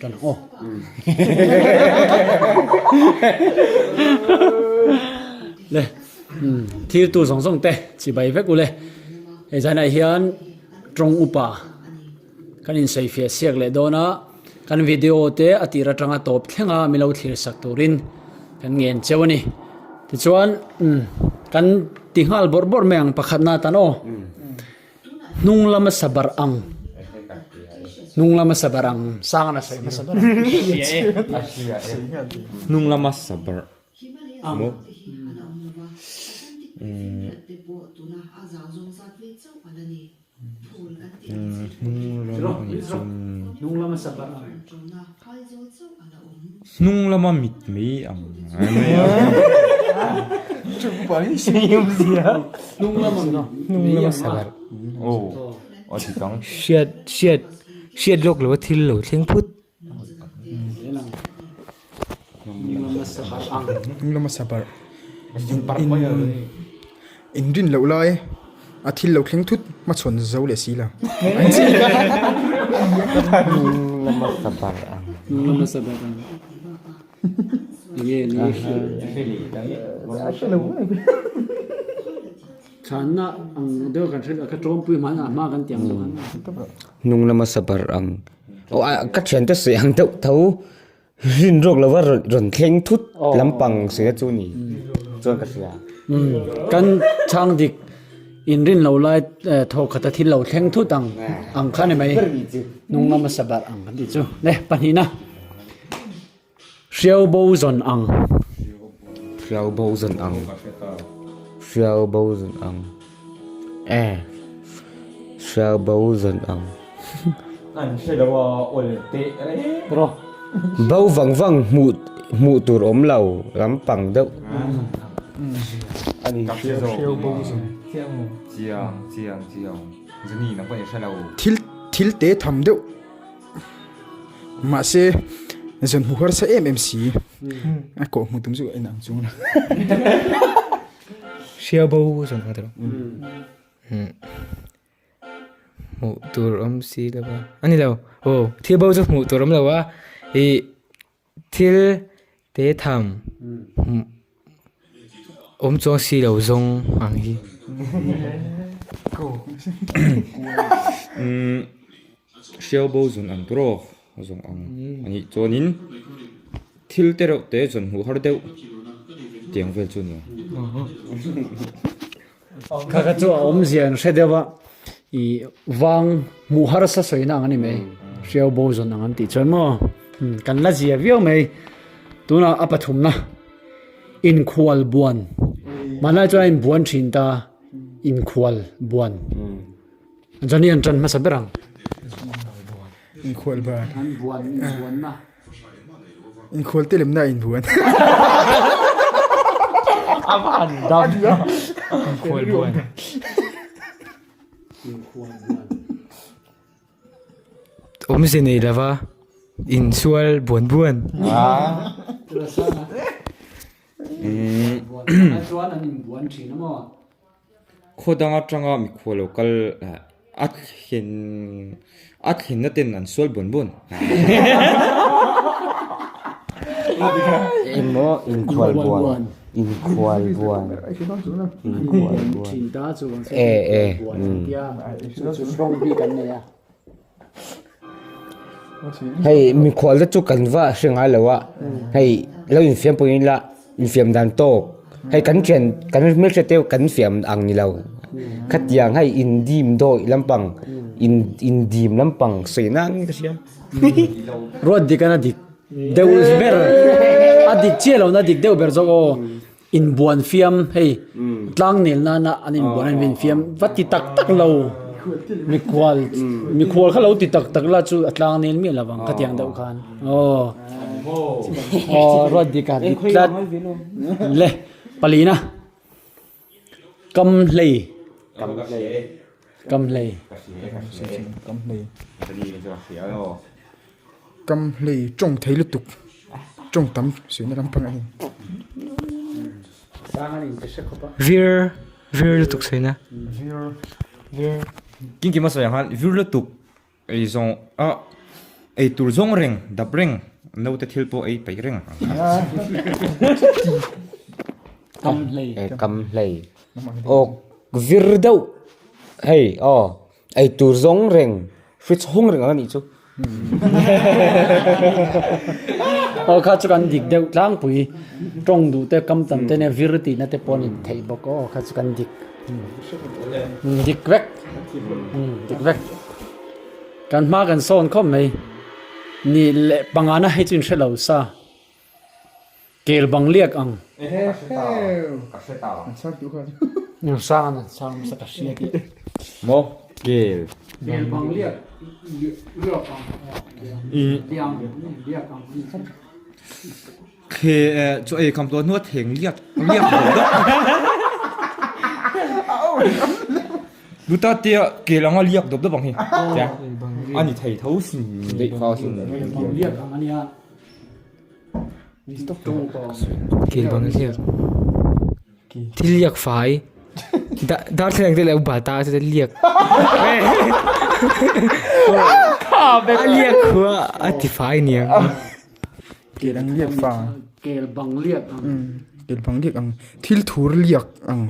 Ṭan ang aw. Le, thirtu zawng zawng te chibai vek u le. Hei zanah hian tawng upa kan insawifiah siak leh dawn a, kan video te a tir atanga tawp thleng a milo thlir sak turin kan ngen cheu a ni. Tichuan kan ti nghal bawrh bawrh mai ang pakhatna tan aw. Hnung lama sabar ang Hnung lama sabar ang Sang an a sawi hmasa ber ang. Hnung lama sabar maw? Hnung lama sabar ang. Hnung lama mit mai ang. Hnung lama Hnung lama sabar. Aw, a dik ang. Hriat hriat hriat lawk lo a thil lo thleng phut. Hnung lama sabar ang. Hnung lama sabar. In rin loh lai a thil lo thleng thut hmachhawn zo leh si lo. Hnung lama sabar ang. Hnung lama sabar ang. Enge ni Chhanna ang deuh kan hre ka tawmpui hman a hma kan tiang deuh. Hnung lama sabar ang. Aw ka thiante sawi ang deuh tho. Rin rawk lova rawn thleng thut lampang sawi chu ni chuan ka hria. Kan chhang dik inrin lo lai thawk khata thil lo thleng thut ang ang kha ni mai. Hnung lama sabar ang kan tih chu. Le pahnihna. Hriau bo zawn ang. Hriau bo zawn ang. Hriau bo zawn ang. E. Hriau bo zawn ang. An hre lo a awl teh reng. Bro. Bo vang vang hmuh hmuh tur awm lo lampang deuh. Ani hriau bo zawn. Chiang chiang chiang. Zuni nang pawh i hre lo. Thil thil te tham deuh. Mahse zawn hmu harsa em em si a kawh hmu tum chu en ang chu. Hriau bo zawn ang tilo. Hmuh tur awm si lo va a ni lo aw thil bo chu hmuh tur awm lo a ih thil te tham awm chuang si lo zawng ang hi. Umm hriau bo zawn ang tur aw zawng ang a nih chuanin thil te reuh te zawn hmuh har deuh tiang vel chu a ni ang. Kha kha chu a awmzia an hre deuh a, ih vang hmuh harsa sawina ang a ni mai, hriau bo zawn ang an tih chuan maw kan la zia viau mai, tunah a pathumna inkhual buan, hmanlai chuan a inbuan thin ta, inkhual buan, Johnny an tan hmasa ber ang. Inkhual buan. An buan inbuanna. Inkhual te lemna inbuan. A va han dam. Inkhual buan. Inkhual buan. Awmze nei lova insual buan buan. Chuan an inbuan thin a maw? Khaw dang atanga mikhual lo kal a thlen a thlenna ten an sual buan buan. Emaw inkhual buan inkhual buan inkhual buan e e Hei mikhual te chu kan va hre ngai lo a hei lo infiam pawhin ila infiam dan tawk hei kan thian kan hmelhriat te kan fiam ang ni lo khatiang hei indim dawih lampang in indim lampang sawi nan ka hria. Ruat dik an a dik deuh ber a dik chiah lo na dik deuh ber zawk aw Inbuan fiam hei tlang nel nana an inbuan an infiam va ti tak tak lo mikhual mikhual kha lo ti tak tak la chu a tlang nel miah lovang khatiang deuh khan aw aw ruat dik a dik tlat le palina kam hlei kam hlei Kam hlei tawng thei lutuk tawng tam suihna lampang a ni. Vir vir lutuk suihna. Vir King kima sawi ang khan vir lutuk ei zawng a. Ei tur zawng reng, dap reng, naute thil pawh ei peih reng ang kha. Kam hlei. Kam hlei. Aw vir deuh hei aw ei tur zawng reng hri chhawng reng ang a nih chu. Aw kha chu kan dik deuh tlangpui tawng duh te kam tam te nia vir tihna te pawh an intheih bawk aw kha chu kan dik dik vek dik vek. Kan hma kan sawn khawp mai. Ni leh pangana hei chu in hre lo sa. Kel bang liak ang. Sang an sang nasa ka hria tih. Maw kel. Kel bang liak liak ang. Liang liak ang. Khe chu ei kham tawh hnua theng liak liak dawp dawp. Luta tia kel anga liak dawp dawp ang hi. A ni thei tho sin deih kha sin. Liak ang ania. Kel bang liak. Thil liak fai. Darthlalang te lo bal ta a liak. A liak khua a ti fai nia. Kel ang liak fa. Kel bang liak ang. Kel bang liak ang. Thil thur liak ang.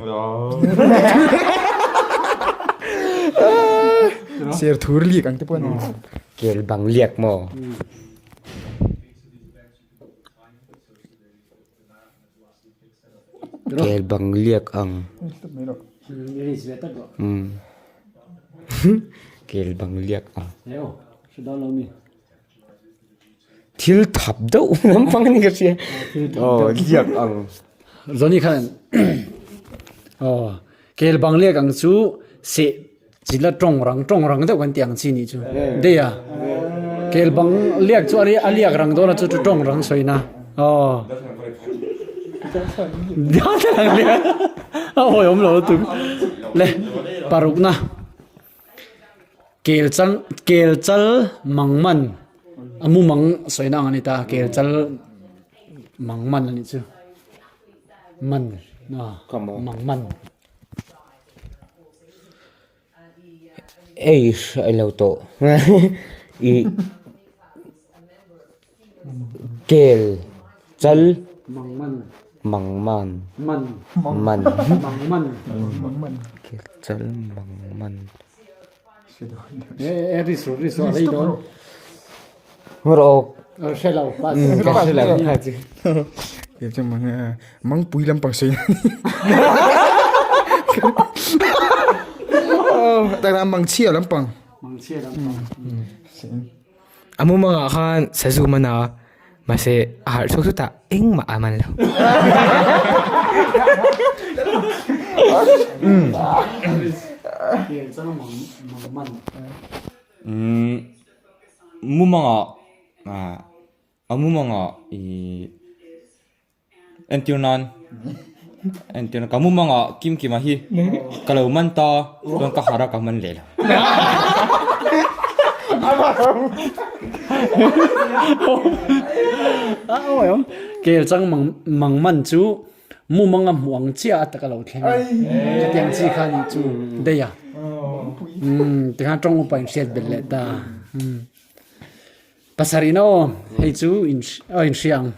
Ser thur liak ang te pawh a ni. Kel bang liak maw? Kel bang liak ang. Kel bang liak ang. Thil thap deuh lampang a ni ka hria. Aw liak ang. Johnny khan aw kel bang liak ang chu seh chila tawng rang tawng rang deuh kan tih ang chi nih chu dei a kel bang liak chu a liak rang dawn a chu chu tawng rang sawi na aw a awi awm lo lutuk le paruk na. Kel chang kel chal mang man a mu mang sawi na ang a ni ta kel chal mang man a nih chu man mang man. Ei hraih lo tawh ih kel chal mang man mang man man man mang man kel chal mang man. Mangpui lampang sawi takah mangchhia lampang A mumangah khan sazu man a mahse a harh chhuak chutah engmah a man lo. Mumangah a mumangah ih entir nan entir nan ka mumangah kim kima hi ka lo man ta chuan ka harh a ka man leh lo. Kel chang mang man chu mumang a hmuh ang chiah a tak a lo thleng a chutiang chi kha nih chu daih a tikhan tawng upa in hriat belh leh ta pasarih na aw hei chu in hria ang.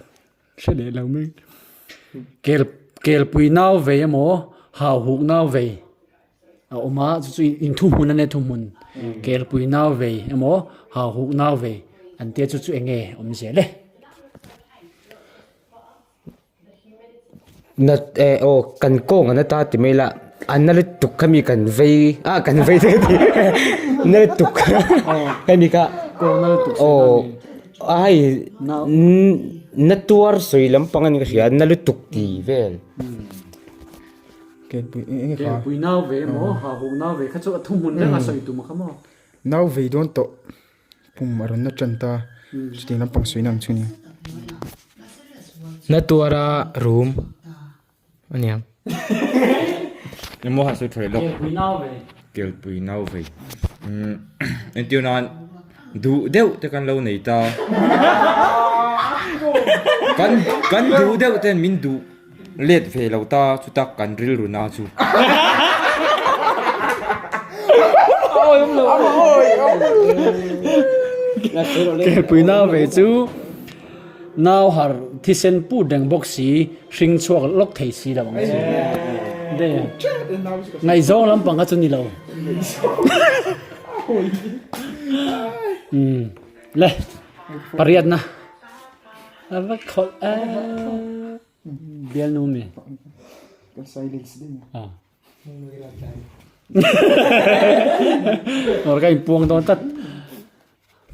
Hre leh lo mai. Kel kelpui nau vei emaw hau huk nau vei a awm a chu chu in thuhmun a nia thuhmun kelpui nau vei emaw hau huk nau vei an tia chu chu eng nge awm zel e. Na eh aw kan kawng an ata ti mai la a na lutuk kha mi kan vei ah kan vei te ka ti na lutuk hemi kha aw a hei na tuar sawi lampang a ni ka hria na lutuk tih vel. Kelpui nau ve emaw hahuk nau ve kha chu a thuhmun reng a sawi tum a kha maw. Nau vei dawn tawh. Pum a rawn na tan ta, chutiang lampang sawi na ang chu a ni. Na tuara room a niang. Emaw han sawi tha leh lawk. Kelpui nau vei. Kelpui nau vei. Umm entir nan duh deuh te kan lo nei ta. Kan kan duh deuh ten min duh let ve lo ta chuta kan rilru na chu. Kelpui nau ve chu nau har thisen put reng bawk si hring chhuak lawk thei si lo ang chi. De ngaihzawng lampang kha chu ni lo. Umm le pariatna a va khawlh a bialnu mi. Ah. Awr ka inpuang dawn tlat.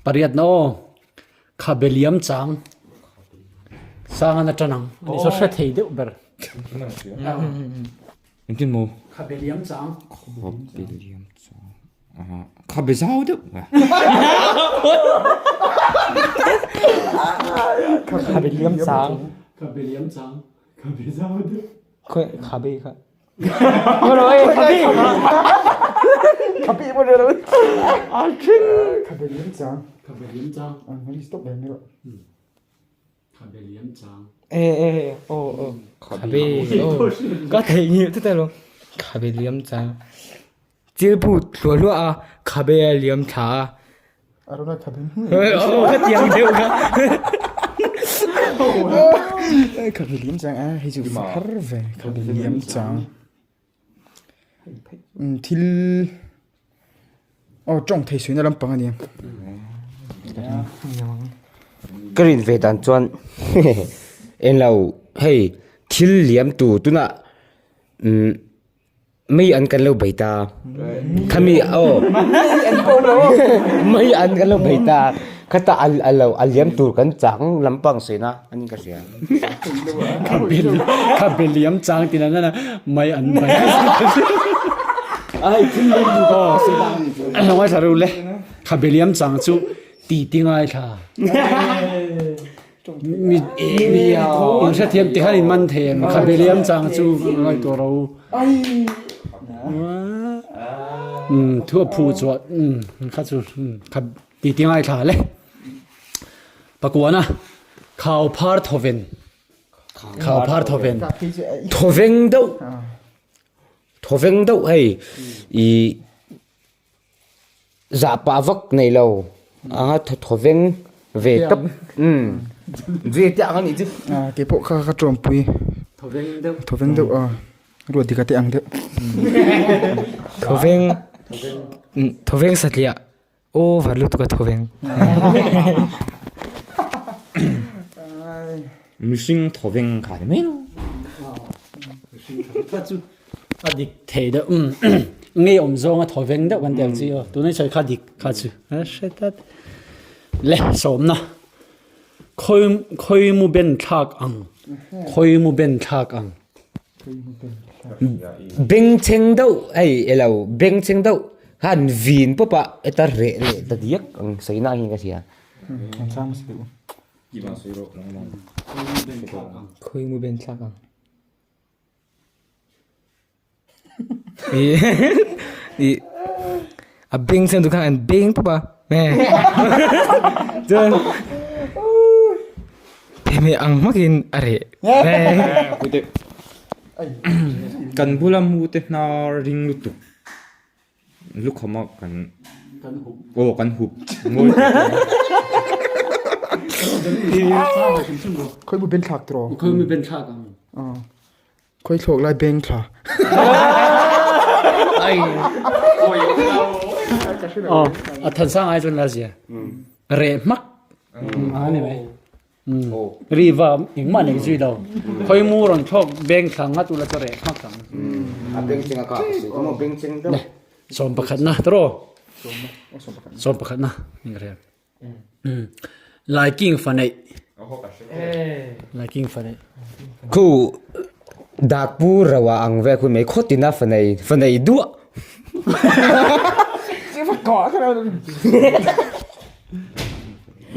Pariat na aw. Khabe liam chang. Sangan a tan ang. Ani saw hre thei deuh ber. Engtin maw? Khabe liam chang. Khabe liam chang. Aha. Khabe zau deuh. Khabe liam chang. Khabe liam chang. Khabe zau deuh. Khawi khabe kha. Khabe Khabe mo ro. A thin. Khabe liam chang. Khabe liam chang. Ang mari stop ben ro. Khabe liam chang. E e o o. Khabe o. Ka thei ni te te lo. Khabe liam chang. Chil put hluah hluah a khabe a liam thla a. Arona khabe Oh ka tiang deuh kha. Khabe liam chang a hei chu har ve khabe liam chang. Thil oh tawng thei suina lampang ania. Ka rin ve dan chuan englo hei thil liam tur tunah umm Mei an kan lo bei ta. Khami aw. Mei an kan lo bei ta. Khata al alo a liam tur kan chang lampang sena anin ka hria. Kha be liam chang tina nana mei an bai. Ai thil liam tu ko Ngai thla ru le. Kha be liam chang chu ti ti ngai thla. Mi mi in hrethiam ti khan in man thei em khabe liam chang chu ngai to ro um thu a phu chuan um kha chu kha ti ti ngai thla le pakuana khau phar thoven khau phar thoven Thoveng deuh thoveng deuh hei i Zah pah vak nei lo anga thaw veng ve tawp umm ve te ang anih chu. Kei pawh kha ka tawmpui thaw veng deuh thaw veng deuh a ruat dika te ang deuh. Thaw veng thaw veng satliah over lutuk a thaw veng. Mihring thaw veng kha ni mai lo. A dik thei deuh umm ngei awm zawnga thaw veng deuh kan tel chi aw tunai sawi kha dik kha chu a hre tlat le sawmna khawi khawi mu ben thlak ang khawi mu ben thlak ang bengchheng deuh hei elo bengchheng deuh khan vin pawp a heta reh leh ta diak ang sawi na ang hian ka hria. Khawi mu ben thlak ang. A beng chuan tukhan an beng pawp a chuan hemi ang hmakin a reh Kan bula mu te hnar ring lutuk. Lukham a kan aw kan hup ngawi Khawi mu ben thlak tiraw? Khawi mu ben thlak ang. Khawi thlawk lai beng thla. Aw a than sang ai chuan la zia. Reh hmak a ni mai. Ri va engmah nei zui lo. Khawi mu rawn thlawk beng thla ngat ula chu reh hmak ang. A beng cheng a kah ka sawi maw beng cheng deuh. Sawm pakhat na tiraw? Sawm pakhat na ni ka hria. Laiking fa neih. Laiking fa neih. Khu dakpu rawa ang vel khu mai khaw tina fa nei fa nei duah.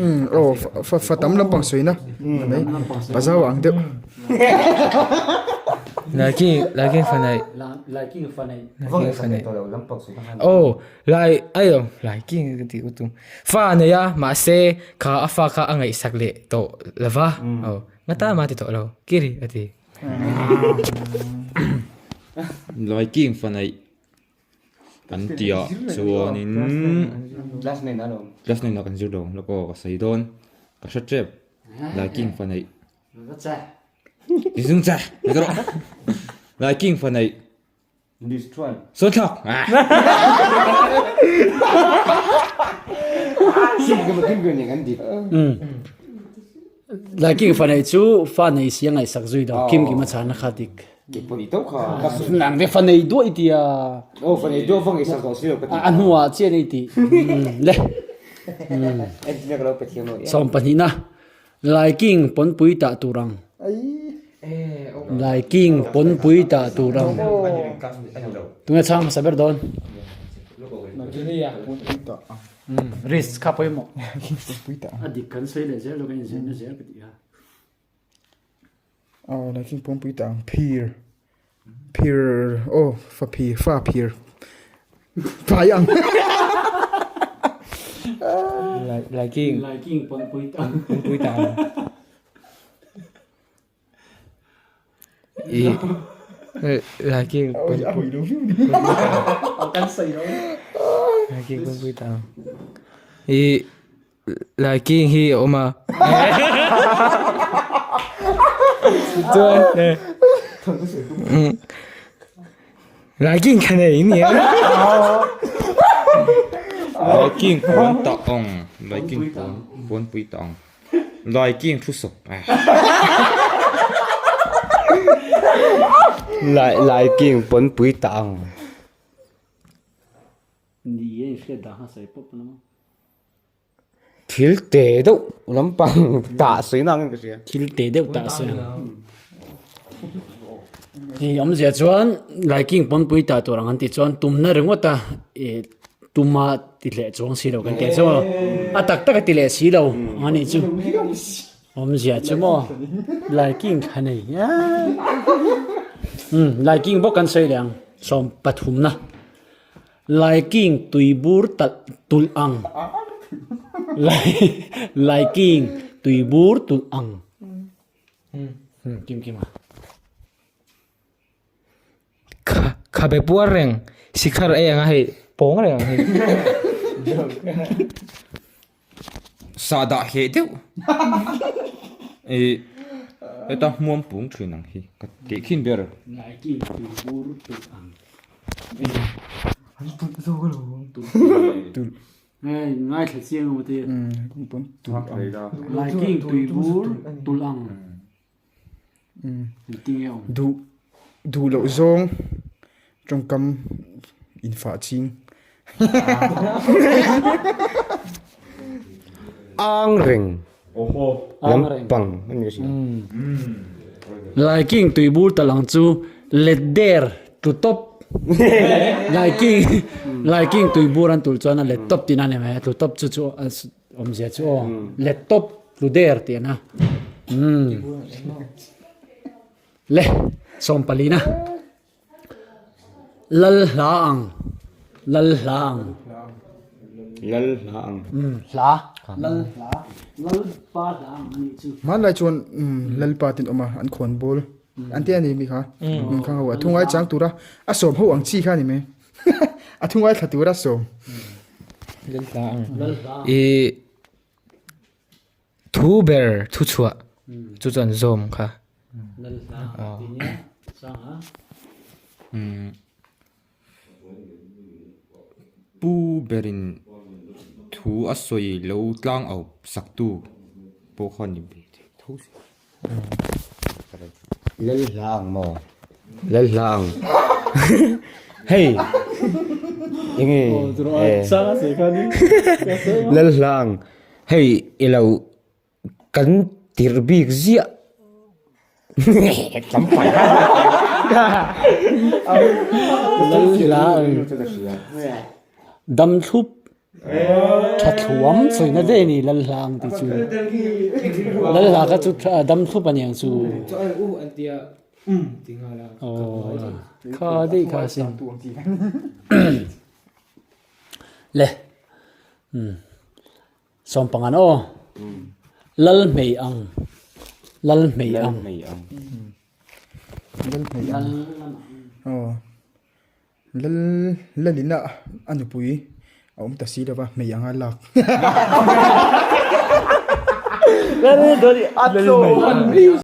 Umm aw fa fa tam lampang sawina mai pazau ang deuh. Laiking laiking fa nei. Laiking fa nei. Laiking fa nei. Aw lai aio laiking ka tih utu. Fa nei a mahse kha a fa kha a ngaihsak leh tawh lova aw nga ta ma ti tawh lo kiri a ti. Laiking fa nei. An tihah chuanin class nine ah kan zir lo lawk aw ka sawi dawn ka hre tep Laiking fa neih Tizung che ni ka rawh Laiking fa neih Sawn thlak Laiking fa neih chu fa nei si a ngaihsak zui lo Kim Kim a chhan a kha dik. Nang te fa nei duah i tia. Aw fa nei duah vang i sak tawh si lo ka ti. A hnuah chian i ti. Le. Sawmpahnihna Laiking pawnpui tah tur ang. Laiking pawnpui tah tur ang. Tunge chhang hmasa ber dawn? Risk kha pawimawh. A dik kan sawi leh zel lo kan inzirna zel ka ti a. Aw laiking pawnpui tah ang phir phir aw fa phir fa phir pai ang Laiking Laiking pawnpui tah ang pawnpui tah ang i laiking pawnpui laiking pawnpui tah ang i Laiking hi a awm a. Chuan Laiking kha nei ni a. Laiking pawn tah ang. Laiking pawn pawn pui tah ang. Laiking thu sawp. Lai laiking pawn pui tah ang. Ni e inhriat dah kha sawi pawp a. Thil te deuh lampang tah sawi na angin ka hria. Thil te deuh tah sawi ang. Hei awmzia chuan Laiking pawnpui tah tur ang an tih chuan tumna ringawt a ih tuma ti leh chuang si lo kan tih chu a tak tak a ti leh si lo ang anih chu. Awmzia chu maw Laiking thla nei umm Laiking bawk kan sawi leh ang 13 na. Laiking tuibur talh tulh ang. Laiking tuibur tulh ang. Kim kim a. Kha khabe puar reng sikhar ei anga hei pawng reng ang hei. Sahdah hleh deuh ih heta hmuam pung thin ang hi ka tih khin ber. Laiking tuibur tulh ang. An tulh zawk alawm. Hei ngaithla chiang emaw ti. Laiking tuibur tulh ang. Engtin nge awm? Duh duh loh zawng tawngkam infah ching. Ang reng lampang a ni hria. Laiking tuibur talang chu let der tlu tawp. Laiking laiking tuibur an tulh chuan a let tawp tihna a ni mai a, tlu tawp chu chu Awmzia chu aw laptop tlu der tih a na umm le sawmpalina lal hla ang lal hla ang lal hla ang umm hla lal hla lal pa hla ang a nih chu hmanlai chuan umm lalpa te an awm a an khawn bawl an ti a ni mi kha umm kha ho a thungai chang tura a sawm ho ang chi kha a ni mai. A thu ngaithla tur a sawm. Lalhla ang. I thu ber thu chhuah chu chuan zawm kha. Lalhla ang tih nia chang a. Pu berin thu a sawi lo tlang au saktu pawh kha ni ve thei tho si. Lal hla ang maw? Lal hla ang. Hei. Enge? Lal hla ang. Hei i lo kan tirh bik ziah. Tam pai. Lal hla ang. Dam thlup. Tha thluam sawina daih a ni Lalhla ang tih chu. Lalhla kha chu dam thlup a ni ang chu. Kha daih kha asin. Le sawmpangan aw. Lalhmei ang. Lalhmei ang. Lalhmei ang. Aw. Lal Lalina a nupui a awm ta si lova hmei anga lak.